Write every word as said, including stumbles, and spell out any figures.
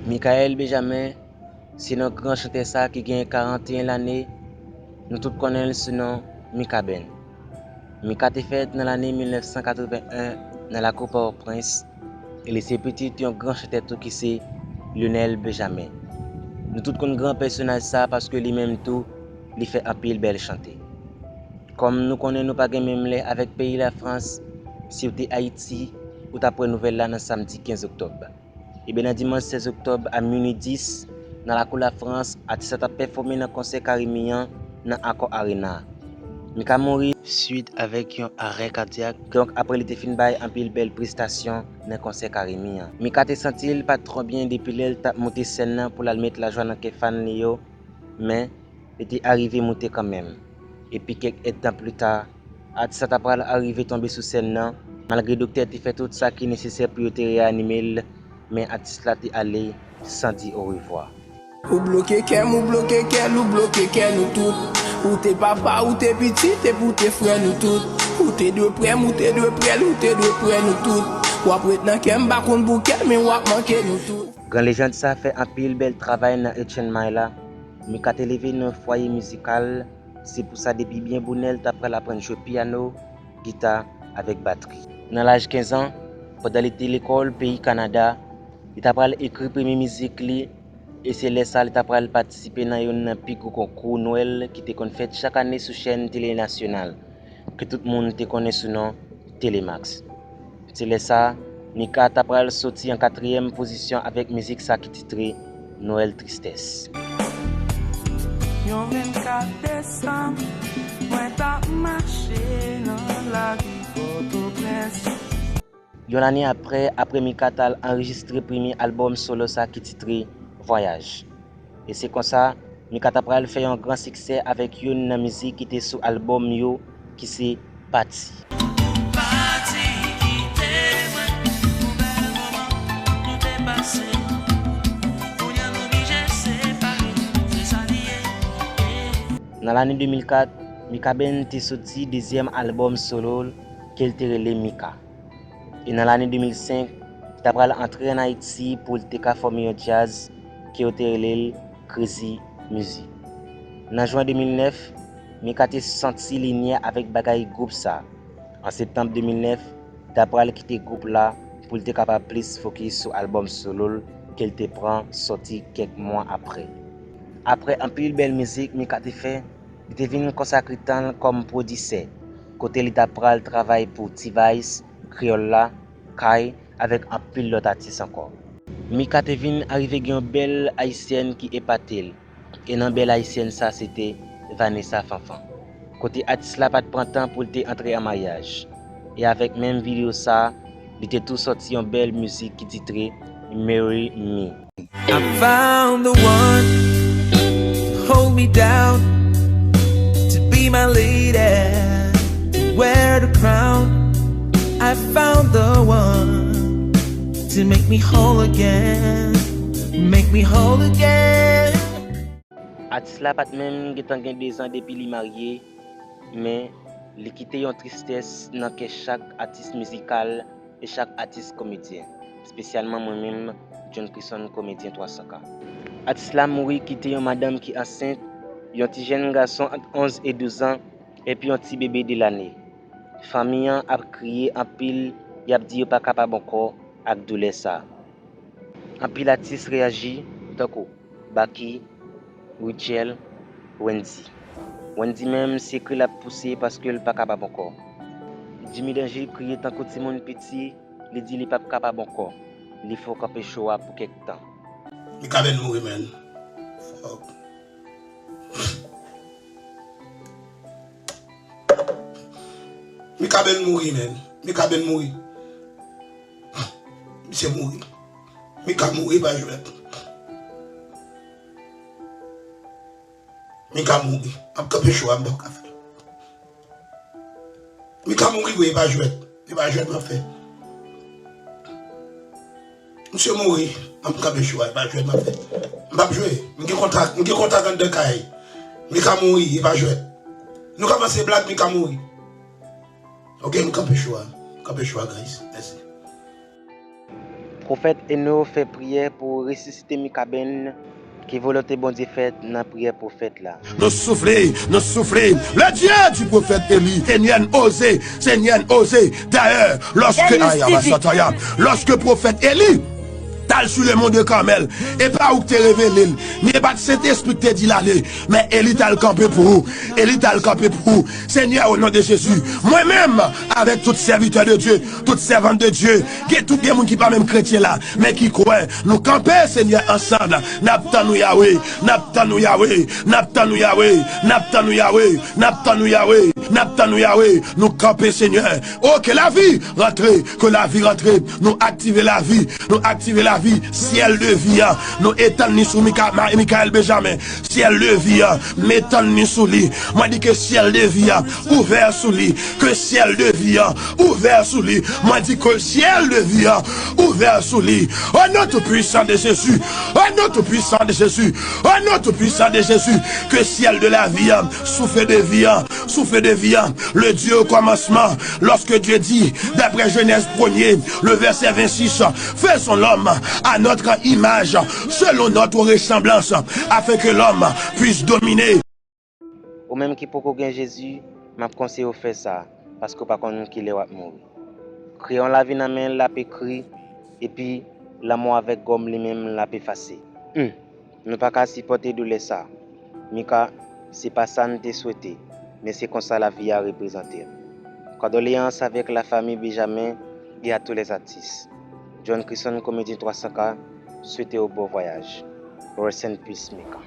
Michaël Benjamin se non gran chantè sa ki gen karanteyen lane, nou tout konnen l sou non Mikaben. Mika te fèt nan lane mil nèf san katreven en nan lakou Pòtoprens, e li se pitit yon gran chantè tou ki se Lionel Benjamin. Nou tout konn gran pèsonaj sa paske li menm tou, li fè anpil bèl chante. Kòm nou konnen nou pa gen menm lè avèk peyi Lafrans, si w te Ayiti, ou t ap wè nouvèl la nan samdi kenz oktòb. Ebyen, nan dimanch sèz oktòb a minui dis, nan lakou Lafrans, atis la t ap pèfòme nan konsè Karimi an nan Accor Arena. Mika mouri swit avèk yon arè kadyak. Donk, apre li te fin bay anpil bèl prestasyon nan konsè Karimi an. Mika te santi l pa t twò byen depi lè l t ap moute sèn nan pou l al met lajwa nan kè fan li yo, men li te arive moute kanmenm. Epi kèk èdtan pli ta, atis la ta pral arive tonbe sou sèn nan, malgre doktè te fè tout sa ki nesesè pou yo te reyanime l, men atis la te ale san di orevwa. Ou bloke kè m, ou bloke kè l, ou bloke kè nou tout. Ou te papa, ou te pitit, epi ou te frè nou tout. Ou te dwe prè m, ou te dwe prè l, ou te dwe prè nou tout. W ap ret nan kè m, m pa konn pou kè, men w ap manke nou tout. Gran lejand sa fè anpil bèl travay nan H and M la. Mika te leve nan yon fwaye mizikal, se pou sa depi byen bonè l ta pral aprann jwe pyano, gita avèk batri. Nan laj kenz an, pandan li te lekòl peyi Kanada, li ta pral ekri premye mizik li, e se lè sa li ta pral patisipe nan youn nan pi gwo konkou Nwèl ki te konn fèt chak ane sou chèn tele nasyonal, ke tout moun te konnen sou non Telemax. Se lè sa, Mika ta pral soti an katriyèm pozisyon avèk mizik sa ki titre Nwèl Tristès. Yon vennkat desanm, mwen t ap mache nan lari Pòtoprens. Yon lane apre, apre Mika t al anrejistre premye albòm solo sa ki titre Vwayaj. E se konsa, Mika ta pral fè yon gran siksè avèk youn nan mizik ki te sou albòm yo, ki se Pati. Pati kite mwen, yon bèl moman nou te pase. Kounye a nou blije separe, se sa li ye. Nan lane de mil kat, Mikaben te soti dezyèm albòm solo l ke l te rele Mika. E nan lane de mil senk, li ta pral antre ann Ayiti pou l te ka fòme yon djaz ke yo te rele l Crazy Music. Nan jen de mil nèf, Mika te santi li nye avèk bagay gwoup sa. An septanm de mil nèf, li ta pral kite gwoup la pou l te kapab plis fokis sou albòm solo l ke l te pran sòti kèk mwa apre. Apre anpil bèl mizik Mika te fè, li te vin konsakre tan l kòm pwodisè, kote li ta pral travay pou T-Vice, Kreyòl la, Kay, avèk anpil lòt atis ankò. Mika te vin arive gen yon bèl ayisyèn ki epate l, e non bèl ayisyèn sa se te Vanessa Fanfan. Kote atis la pa t pran tan pou l te antre an maryaj. E avèk menm videyo sa, li te tou sòti yon bèl mizik ki titre Marry Me. I found the one to hold me down, to be my lady, to wear the crown. I found the one to make me whole again, make me whole again. Atis la pa t menm gentan gen dezan depi li marye, men li kite yon tristès nan kè chak atis mizikal e chak atis komedyen, espesyalman mwen menm, John Chrisson, komedyen twa san K. Atis la mouri kite yon madanm ki ansent, yon ti jèn gason ant onz e douz an, epi yon ti bebe de lane. Fanmi an ap kriye anpil, y ap di yo pa kapab ankò ak doulè sa. Anpil atis reyaji, tankou Baky, Rutshelle, Wendy. Wendy menm, se kri l ap pouse paske l pa kapab ankò. Jimmy Danger kriye tankou timoun piti, li di li p ap kapab ankò. Li fè w kanpe cho a pou kèk tan. Mikaben mouri, man. Fuck. Mikaben mouri, man. Mikaben mouri. Misye mouri. Mika mouri, pa jwèt. Mika mouri. M ap kanpe cho a, m p ap ka fè. Mika mouri vre, e pa jwèt. E pa jwèt m ap fè. Misye mouri. M ap kanpe cho a, e pa jwèt m ap fè. M p ap jwe. M gen kontak, m gen kontak anndan kay. Mika mouri, e pa jwèt. Nou kòmanse blag, Mika mouri. Ok, m kanpe cho a. M kanpe cho a, guys. Mèsi. Pwofèt Eno fè priyè pou resisite Mikaben. Ki volonte Bondye fèt nan priyè pwofèt la. Nous souffler, nous souffler. Le Dieu du prophète Élie, Seigneur osé, Seigneur osé. D'ailleurs, lorsque, lorsque prophète Élie t'al sou le mont de Carmel, e pa ou ki te revele l, ni e pa t Sentespri ki te di l ale, men Élie t'al kanpe pou ou, Élie t'al kanpe pou ou. Seigneur, au nom de Jésus, mwen menm, avec tout serviteur de Dieu, tout servante de Dieu, gen tout gen moun ki pa menm kretyen la, men ki kwè, nou kanpe, Seigneur, ansanm, n ap tann ou, Yahweh, n ap tann ou, Yahweh, n ap tann ou, Yahweh, n ap tann ou, Yahweh, n ap tann ou, Yahweh, n ap tann ou, Yahweh, nou kanpe, Seigneur. Oh, ke lavi rantre, ke lavi rantre, nou aktive lavi, nou aktive lavi, syèl de vi a, nou etann li sou Mika, Ma- Michael Benjamin, syèl de vi a, m etann li sou li, mwen di ke syèl de vi a, ouvè sou li, ke syèl de vi a, ouvè sou li, mwen di ke syèl de vi a, ouvè sou li, au nom tout puissant de Jésus, au nom tout puissant de Jésus, au nom tout puissant de Jésus, ke syèl de la vi a, souffle de vie, souffle de vie, le Dieu au commencement, lorsque Dieu dit, d'après Genèse premier, le verset vingt-six, faisons l'homme à notre image, selon notre ressemblance, afin que l'homme puisse dominer. Ou menm ki poko gen Jezi, m ap konseye w fè sa, paske w pa konn kilè w ap mouri. Kreyon lavi nan men l ap ekri, epi lanmò avèk gòm li menm l ap efase. Humm, nou pa ka sipòte doulè sa. Mika, se pa sa n te swete, men se konsa lavi a reprezante l. Kondoleyans avèk lafanmi Benjamin e a tou lèzatis. John Christian Comédien twa san K swete w bon vwayaj. Rest in peace, Mika.